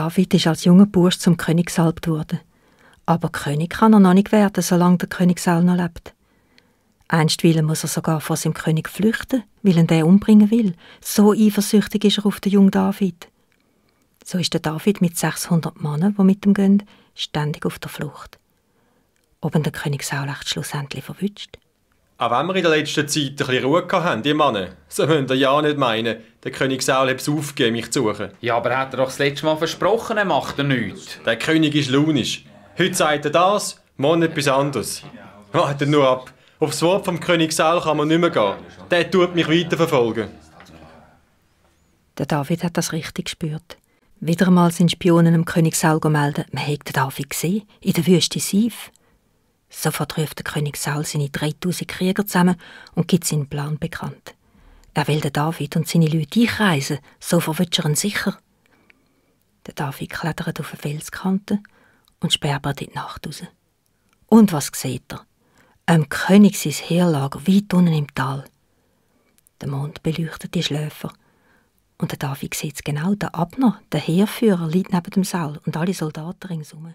David ist als junger Bursch zum König gesalbt worden. Aber König kann er noch nicht werden, solange der König Saul noch lebt. Einstweilen muss er sogar vor seinem König flüchten, weil ihn der umbringen will. So eifersüchtig ist er auf den jungen David. So ist der David mit 600 Männern, die mit ihm gehen, ständig auf der Flucht. Ob ihn der König Saul echt schlussendlich verwünscht? Auch wenn wir in der letzten Zeit ein bisschen Ruhe hatten, die Männer, so müsst ihr ja nicht meinen, der König Saul hat es aufgegeben, mich zu suchen. Ja, aber hat er doch das letzte Mal versprochen, er macht er nichts. Der König ist launisch. Heute sagt er das, morgen etwas anderes. Wartet nur ab. Aufs Wort vom König Saul kann man nicht mehr gehen. Der tut mich weiterverfolgen. Der David hat das richtig gespürt. Wieder einmal sind Spionen dem König Saul melden, man hätte den David gesehen, in der Wüste Sif. Sofort ruft der König Saul seine 3000 Krieger zusammen und gibt seinen Plan bekannt. Er will den David und seine Leute einkreisen, so verwünscht er ihn sicher. Der David klettert auf eine Felskante und sperrt in die Nacht raus. Und was sieht er? Am König sein Heerlager weit unten im Tal. Der Mond beleuchtet die Schläfer. Und der David sieht es genau, der Abner, der Heerführer, liegt neben dem Saul und alle Soldaten ringsum.